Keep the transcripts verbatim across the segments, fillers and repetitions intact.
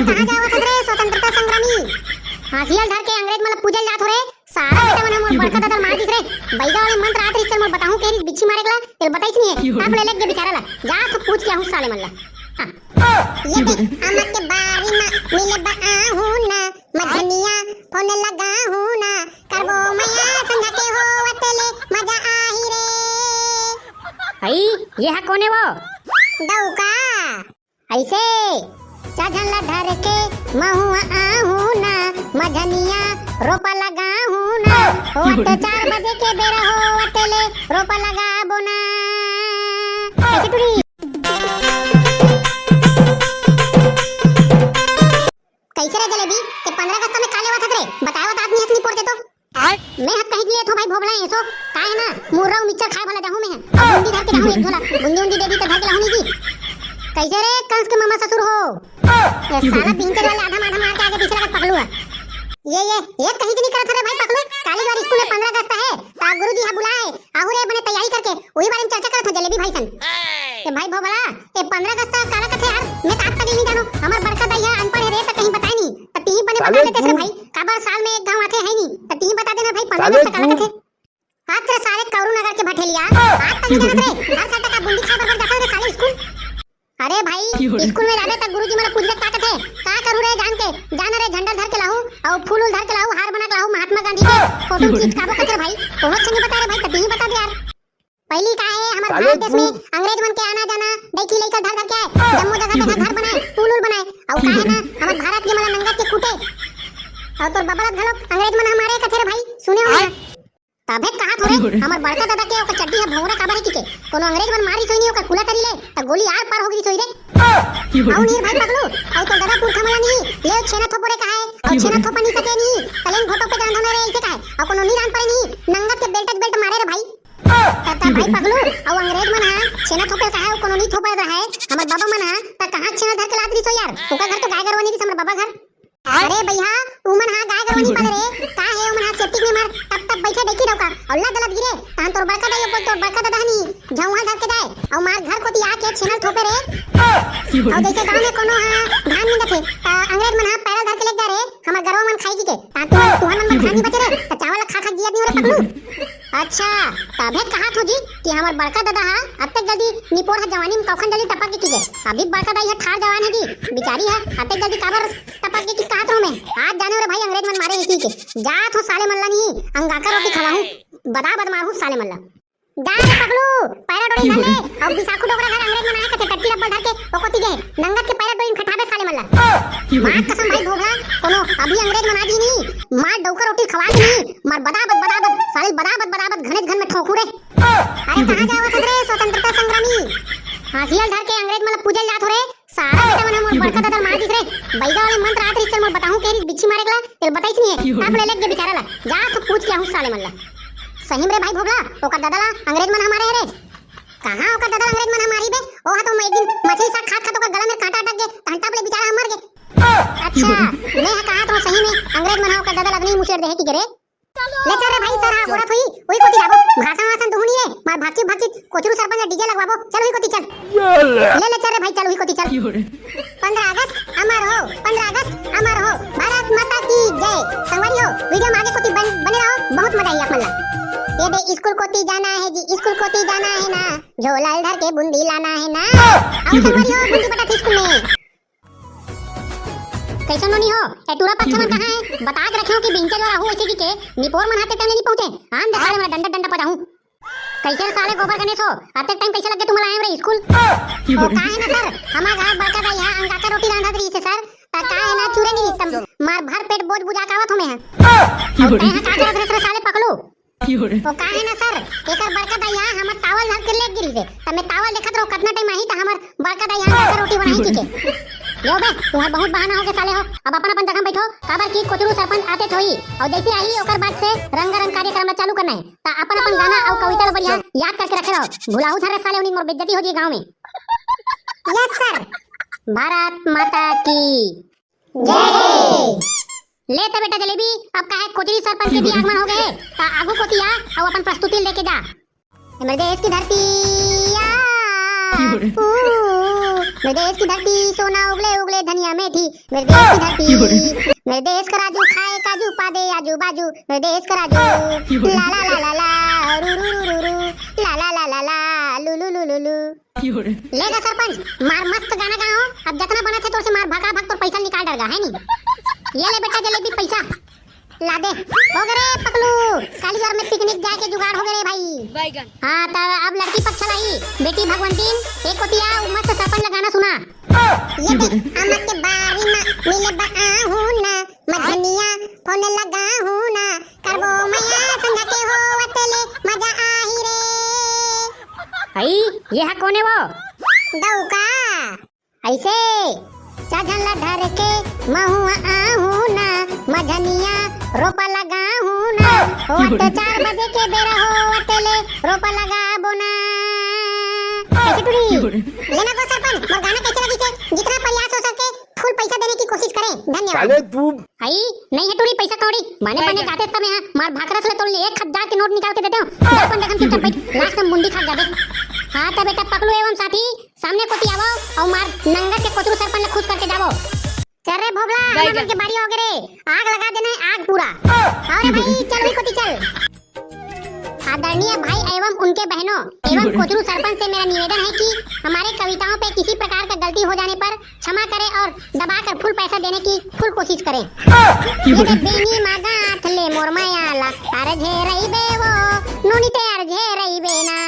कहाँ जावत हस रे स्वतंत्रता संग्रामी? हँसिया ल धर के अंग्रेज मन ल पूजे ल जात हो रे। सारा बेटा मन ह मोर बड़का ददा ल मार दिस रे। बइगा वाले मंत्र आत रहिस तेल मोर बताहूँ के रहिस बिच्छी मारे के ला, तेल बताइस नहीं है। ताप ले लेगे बेचारा ला। जात हो पूछ के आहूँ साले मन ला। हाँ। ये देख, आमा के बारी मा मिले बर आहूँ ना, मझनिया फोन लगाहूँ ना, करबो मया संझा के होवत ले मजा आही रे। हई, ये हा कोने वो? डौका। ऐसे, चाझन ला धर के महूँ आहूँ ना, मझनिया रोपा लगाहूँ ना, होवत चार बजे के बेरा होवत ले रोपा लगाबो ना। कैसे टूरी? कैसे रे जलेबी, ते पंद्रह अगस्त में का लेवत हस रे? बतावत आदमी हस निपोर दे तो। आय? मैं हत कहीं के लिए थो भाई भोभला एसो, का है ना, मुर्रा अउ मिक्सचर खाए भला जाहूँ मैं है। अब बूंदी धर के जाहूँ एक झोला, बूंदी उंदी दे दी तो धर के लाहूँ नहीं जी। कैसे रे कंस के मामा ससुर हो? ये साला बिंचर वाले आधा माधा मार के आगे पीछे लगा पकलू है। ये, ये, ये कहीं की नहीं करत रे भाई पकलू। काली बार स्कूल में पंद्रह अगस्त है, ता गुरुजी हा बुलाए, आहू रे बने तैयारी करके, वही बारे में चर्चा करत हो जलेबी भाई सन। ए भाई भोभला, ए पंद्रह अगस्त काला कथे यार? मैं तो आज तक नहीं जानो। हमर बड़का दाई है अनपढ़ है रे, तो कहीं बताए नहीं। तो तिही बने बता देते रे भाई, काबर साल में एक घाव आथे है नहीं। तो तिही बता देना भाई, पंद्रह अगस्त काला कथे? आज तेरे साले कौरू नगर के भठेलिया, आज तक नहीं जानत रे। हर साल तक बूंदी खाए बर जाता रे साले स्कूल। अरे भाई, स्कूल में जाबे त गुरुजी मन पूछबे का कथे? का करू रे जान के? जान रे झंडा धर के लाहू, अउ फूल उल धर के लाहू, हार बना के लाहू, महात्मा गांधी के फोटो चिपकाबो कथे भाई। ओहो छे नहीं बता रे भाई, तभी बता दे यार। पहली का है हमर भारत देश में अंग्रेज मन के आना जाना, देखी लइका धर धर के आए, जम्मो जगह देखा घर बनाए, फूल उल बनाए, अउ का है ना हमर भारत के मला नंगत के कूटे। अउ तोर बबलत घलो अंग्रेज मन हमारे कथे रे भाई, सुने हो ना? तभे कहात हो रे, हमर बड़का दादा के ओकर चड्डी ह भौंरा काबर हे किके, कोनो अंग्रेज मन मारिस होही नहीं ओकर कुला तरी ले, त गोली आर पार हो गिस होही रे। अउ नीर भाई पगलू, अउ तोर दादा पुरखा मन ला नहीं, ले छेना थोपो रे कहाए, अउ छेना थोपा नहीं सके नहीं, तलेन घोटो पे जान धोने रे इसे कहाए, अउ कोनो नहीं जान पाए नहीं, नंगत के बेल्ट बेल्ट मारे रे भाई। त, त भाई पगलू, अउ अंग्रेज मन हा छेना थोपे कहाए, अउ कोनो नहीं थोपे रहे, हमर बाबा मन हा, त कहाँ छेना धर के लात रहिस हो यार, ओकर घर तो गाय गरवा नहीं रहिस हमर बाबा घर। अरे भैया, उमन हा गाय गरवा नहीं पाले रे, का है उमन हा सेप्टिक में मार तब तब बैठे देखी डौका, अउ लद लद गिरे, तहन तोर बड़का दाई ऊपर तोर बड़का दादा हनी झौहा धर के जाए, अउ मार घर कोती आके छेना ल थोपे रे। अउ जैसे गांव में कोनो हा धान मिंदत हे, त अंग्रेज मन हा पैरा धर के लेके जा रे, हमर गरवा मन खाई जी के, तहन तुहन मन धान नहीं बचे रे, त चावल खा खा जियत नहीं हो रे पगलू। अच्छा, तभे कहात हो जी कि हमर बड़का दादा हा अतेक जल्दी निपोर हा जवानी में कौखन जल्दी टपक के किगे। अभी बड़का दाई हा ठार जवान है जी, बिचारी हा अतेक जल्दी काबर टपक के कि कहात हो मैं। आज जाने रे भाई अंग्रेज मन मारे हे कि के। जात हो साले मन ला नहीं, अंगाकर रोटी खवाहूँ, बदा बद मारहूँ साले मन ला। जा रे पगलू, पैरा डोरी धर ले, अउ बिसाखू डोकरा घर अंग्रेज मन आए कथे टट्टी डब्बल धर के, ओ कोती गे, नंगत के पैरा डोरी खटाबे साले मन ला। माँ कसम भाई भोभला, कोनो अभी अंग्रेज मन आ जी नहीं, माँ डौका रोटी खवा के नहीं, मार बदा बद, बदा बद, साले बदा बद, बदा बद, घने घन में ठोकू रे। अरे कहाँ जावत हस रे स्वतंत्रता संग्रामी? हँसिया ल धर के अंग्रेज मन ल पूजे ल जात हो रे। सारा बेटा मन ह मोर बड़का दादा ल मार दिस रे। बइगा वाले मंत्र आत रहिस तेल मोर बताहूँ के रहिस बिच्छी मारे के ला, तेल बताइस नहीं है। ताप ले लेगे बेचारा ला। जा तो पूछ के आहूँ साले मन ला। सही में रे भाई भोभला, ओकर दादा ला अंग्रेज मन ह मारे हे रे। कहाँ ओकर दादा ला अंग्रेज मन ह मारी बे? ओहा तो मैं एक दिन मछली साग खात खात ओकर गला में कांटा अटक गे, तहन ताप ले बेचारा ह मर गे। अच्छा, मैं ह कहा तो सही में अंग्रेज मन ह ओकर दादा ला अदनी मुसेर देहे कि गे रे। ले चल रे भाई, सर हा गोरत होही, उही कोती जाबो। भाषण वासन दुहू नहीं है, मार भागचित भागचित कोचरू सरपंच डीजे लगवाबो। चल उही कोती चल। ले ले चल रे भाई, चल उही कोती चल। पंद्रह अगस्त अमर हो, पंद्रह अगस्त अमर हो, भारत माता की जय। संगवारी हो, वीडियो में आगे कोती बन, बने रहो, बहुत मजा आई आप मन ला। ये दे स्कूल कोती जाना है जी, स्कूल कोती जाना है ना, झोला ल धर के बूंदी लाना है ना। आओ संगवारी हो, बूंदी बटा स्कूल में। कैसन नोनी हो? ए टूरा पक्ष मन कहाँ है? बता के रखे हो कि बिंचल वाला हूँ ऐसे की के निपोर मन हाथे टाइम नहीं पहुँचे। आन दे साले मन डंडा डंडा पजाहूँ। कैसे रे साले गोबर गणेश हो? अतेक टाइम कैसे लग गे तुम्हारा आए रे स्कूल? ओ का है ना सर, हमार घर बड़का दाई है, अंगाकर रोटी रांधत रहिस हे सर। ता का है ना चूरे नहीं रिस्तम। मार भर पेट बोझ बुझा कावत हो मैं है। और तैं हा का करत रहे रे साले पकलू? ओ का है ना सर, एकर बड़का दाई हा हमर तावल धर के लेग गिरी से। त मैं तावल देखत रहो कतना टाइम आही त हमर बड़का दाई हा जाकर रोटी बनाही की के। यो बे, तुम्हार बहुत बहाना हो गए साले हो। अब अपन अपन जगह में बैठो, काबर की कोचरू सरपंच आते थोई। और जैसे आही ओकर बाद से रंगारंग कार्यक्रम ला चालू करना है। त अपन अपन गाना और कविता ला बढ़िया याद करके रखे रहो। भुलाहू धर रे साले उन्हीं मोर बेइज्जती हो जी गाँव में। Yes sir. भारत माता की जय। ले त बेटा जलेबी, अब का है कोचरी सरपंच के भी आगमन हो गए, त आगू कोती आ, अउ अपन प्रस्तुति लेके जा। हमर देश की धरती आ, ऊ, मेरे देश की धरती, सोना उगले उगले धनिया मेथी, मेरे देश की धरती, मेरे देश का राजू खाए काजू, पा दे आजू बाजू, मेरे देश का राजू। ला ला ला ला ला, रू रू रू रू रू, ला ला ला ला ला, लू लू लू लू लू। ले गा सरपंच, मार मस्त गाना गाओ। अब जतना बनत हे तोर से मार भका भक तोर पैसा निकाल डरगा, है नी? ये ले बेटा जलेबी पैसा, ला दे। हो गे रे पकलू, काली बार में पिकनिक जाए के जुगाड़ हो गे रे भाई। हाँ, त अब लड़की पक्ष लाई, बेटी भगवंतीन, एक कोती आ, उ मस्त सरपंच ला गाना सुना। ये देख, आमा के बारी मा मिले बा आहू ना, मझनिया फोन लगाहू ना, करबो मैया संग के होवत ले मजा आही रे। आई, ये हा कोने वो? दऊ का? ऐसे, चाझन ला धर के महुआ आहू ना, मझनिया रोपा लगाहू ना, होवत चार बजे के बेरा होवत ले रोपा लगाबो ना। ऐसे टुरी, लेना गो सरपंच, मोर गाना कैसे लगी से? जितना प्रयास हो सके, फुल पैसा देने की कोशिश करें। धन्यवाद। साले तू हई, नहीं है टुरी पैसा कौड़ी, बने बने जाते समय हाँ, मार भाखरस ले तोड़ ले, एक हजार के नोट निकाल के देते हो। जा अपन जगह चुपचाप बैठ, लास्ट में मुंडी खा जाबे। हाँ, त बेटा पकलू एवं साथी, सामने कोती आवो अउ मार नंगत के कोचरू सरपंच ले खुश करके जावो। चल रे भोभला, हमर मन के बारी हो गे रे, आग लगा देना है, आग पूरा। अरे भाई, चल वही कोती चल। आदरणीय भाई एवं उनके बहनों एवं कोचरू सरपंच से मेरा निवेदन है कि हमारे कविताओं पे किसी प्रकार का गलती हो जाने पर क्षमा करें और दबाकर फुल पैसा देने की फुल कोशिश करें। ये तो बेनी मागा हाथ ले मोर माया ला, अरे झे रही बे वो, नूनी ते अरे झे रही बे ना।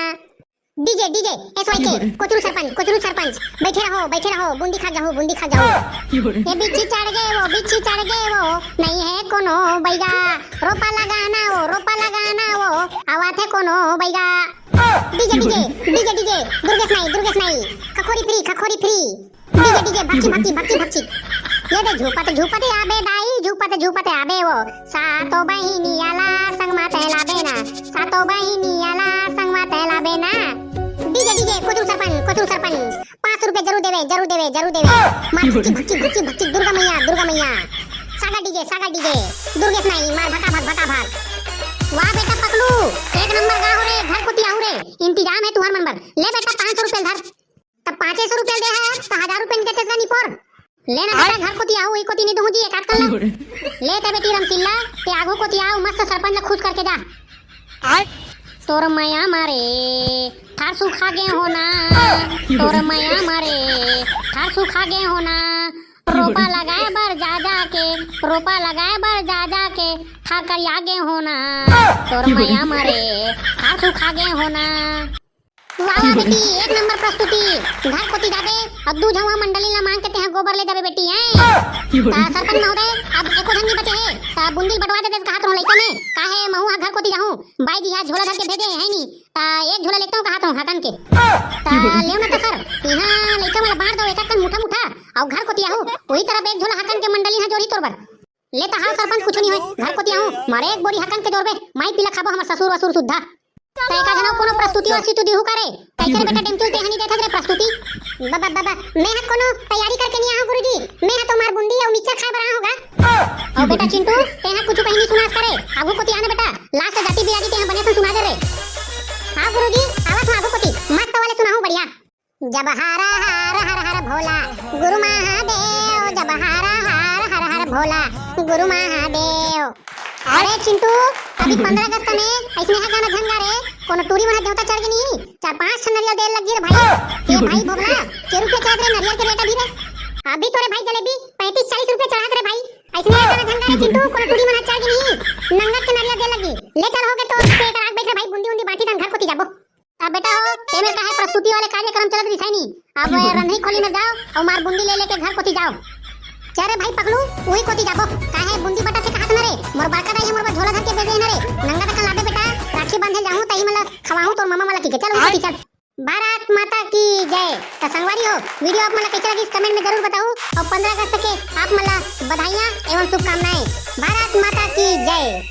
डीजे, डीजे, एसवाईके, कोचरू सरपंच, कोचरू सरपंच, बैठे रहो, बैठे रहो, बूंदी खा जाओ, बूंदी खा जाओ। ये बिच्छी चढ़ गए वो, बिच्छी चढ़ गए वो, नहीं है कोनो बैगा, रोपा लगाना वो, रोपा लगाना वो, आवा थे कोनो Baiga. DJ, DJ, DJ, DJ, Durgesh नाई, दुर्गेश नाई, खखोरी फ्री, खखोरी फ्री। डीजे, डीजे, भक्ति, भक्ति, भक्ति, भक्ति। ये दे झूपत, झूपत आबे दाई, झूपत, झूपत आबे वो। सातो बहिनी आला संग मा तैला बेना। सातो बहिनी आला संग मा तैला बेना। डीजे, डीजे, कोचरू सरपंच, कोचरू सरपंच। पाँच सौ रुपया जरूर देवे, जरूर देवे, जरूर देवे। माँ भक्ति, भक्ति, भक्ति, भक्ति, दुर्गा मैया, दुर्गा मैया। सागा डीजे, सागा डीजे। दुर्गेश नाई, मार भका भक, भका भक। वाह बेटा पकलू, एक नंबर गा हो रे, घर कोती आहू रे। इंतजाम है तुहर मन बर। ले बेटा पाँच सौ रुपया धर। त पाँचे सौ रुपया दे हस, त हजार रुपया नइ देतेस गा निपोर। ले ना बेटा, घर कोती आहू, ई कोती नइ दूहूं जी, एक आध कन ला। ले त बेटी रमसिल्ला, ते आघू कोती आव, मस्त सरपंच ला खुश करके जा। आय। तोर मया मारे, ठार सुखा गे हो ना। तोर मया मारे, ठार सुखा गे हो ना। रोपा लगाए बर जा जा के, रोपा लगाए बर जा जा के, ठार करिया गे हो ना। तोर मया मारे, ठार सुखा गे हो ना। वाह, वाह बेटी, एक नंबर प्रस्तुति। घर कोती जाबे अउ दू झन मंडली ला मांग के तेहा गोबर ले जाबे बेटी, हैं? त सरपंच महोदय, अब एको झन नइ बचे हे, त बुंदी ल बंटवा देतेस कहत रहूं लइका में, काहे महूं ह घर कोती जाहूं, बाई जी ह झोला धर के भेजे हे, है नी? त एक झोला लेतेंव कहत रहूं हाकन के। त लेव ना त सर, इहां लइका मन ला बांट दव एक एक कन मुठा मुठा, अउ घर कोती आहू, उही तरफ एक झोला हाकन के मंडली ह जोरही तोर बर। ले त हाव सरपंच, कुछु नइ होय, घर कोती आहू, मारे एक बोरी हाकन के जोरबे, माई पीला खाबो हमर ससुर वसुर सुद्धा। त एका झन अउ कोनो प्रस्तुति वस्तुति दिहू का रे? कइसे रे बेटा डेमचुल, तेहा नइ देथस रे प्रस्तुति? बाबा, बाबा, मैं ह कोनो तैयारी करके नइ आहूं गुरुजी, मैं ह तो मार बुंदी अउ मिक्सचर खाए बर आहूं गा। अउ बेटा चिंटू, तेहा कुछु कहीं नइ सुनास का रे? आघू कोती आ ना बेटा, लास्ट जाति बिरादि तेहा बने सुन सुना दे रे। हां गुरुजी, आवत हूं आघू कोती, मस्त वाले सुनाहूं, बढ़िया। जब हारा हार हर हर भोला गुरु महादेव, जब हारा हार हर हर भोला गुरु महादेव। अरे चिंटू, अभी पंद्रह अगस्त में अइसने ह गाना झन गा रे, कोनो टूरी मन ह देवता चढ़ गे नहीं, चार पांच ठन नरियल दे लग गे रे भाई। ए भाई भोभला, के रुपया चढ़त रे नरियल के रेट अभी रे? अभी तोरे भाई जलेबी पैंतीस चालीस रुपया चढ़त रे भाई। अइसने ह गाना झन गा रे चिंटू, कोनो टूरी मन ह चढ़ गे नहीं, नंगत के नरियल दे लग गे। ले चल हो गे तो पेट राख बैठ रे भाई, बुंदी उंदी बांटी तहन घर कोती जाबो। अब बेटा हो, एमे काहे प्रस्तुति वाले कार्यक्रम चलत रिहिस हे नी। अब रंधई खोली में जाव अउ मार बुंदी ले लेके घर कोती जाव। चल रे भाई पकलू, उही कोती जाबो। काहे बुंदी बंटत हे कहत न रे, मोर बड़का दाई ह मोर बर झोला धर के भेजे हे न रे। नंगत अकन लाबे बेटा, राखी बांधे जाहूं, तही मन ला खवाहूं तोर ममा वाला की के। चल उही कोती चल। भारत माता की जय। त संगवारी हो, video आप मन ला कइसे लगिस comment में जरूर बताहू अउ पंद्रह अगस्त के आप मन ला बधाइयां एवं शुभकामनाएं। भारत माता की जय।